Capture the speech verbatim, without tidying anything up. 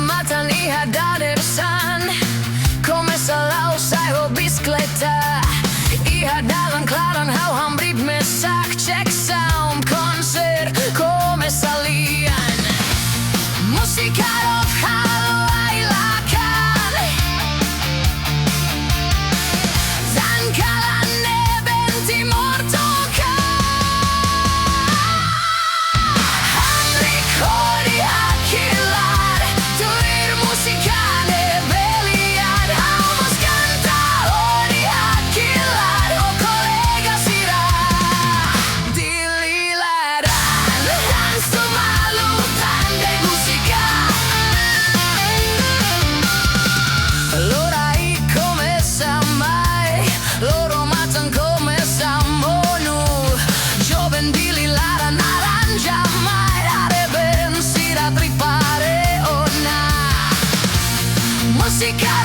Matan iha dadeer-saan, komesa la'o sai ho bisikleta. Iha dalan klaran ha'u hamriik mesak, cek sound, konser komesa lian. Múzika rock halo ai-lakan, dan kalan neben Timor toka. Hamriik hodi hakilar, tuir múzika ne'ebé lian. Ha'u mós kanta hodi hakilar ho kolega sira. Dili laran, dansu malu tan de'it múzika. Loraik komesa mai, loro-matan komesa monu. Joven Dili laran arranja mai, haree been sira prepare ona. Múzika